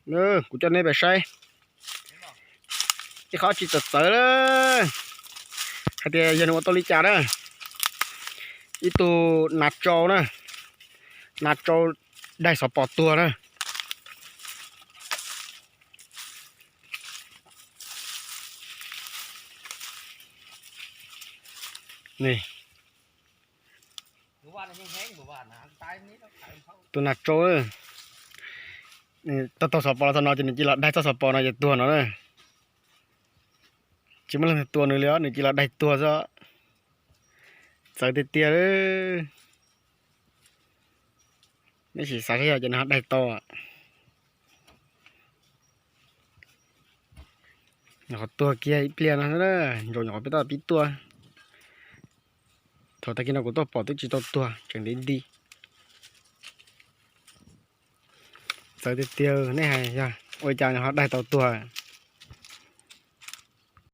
Kuv coj nej pem saib ib qhov tsis txawv txawv lawm, hais tias yog nws ua tau li cas na. Ib tug nas tsau na, nas tsau daig xov pos tuag na. Tus nas tsau tau tau xov pos los txog no ces nws cia los daig txoj xov pos no ces tuag no na. Tsis muaj leej twg tua nws li os, nws cia los daig tuag xwb. Txawv tiag tiag. Nej sim xav saib yog ces nws ho daig tau. Nyuam qhuav tuag kiag ib pliag no, ntsaum nyuam qhuav pib toj pib tuaj. Thaum tag kis no kuv tuaj pom twb tsis tau tuag, tseem ntiv nti. Txawv tiag tiag, nej hais yog ua li cas nws ho daig tau tuag.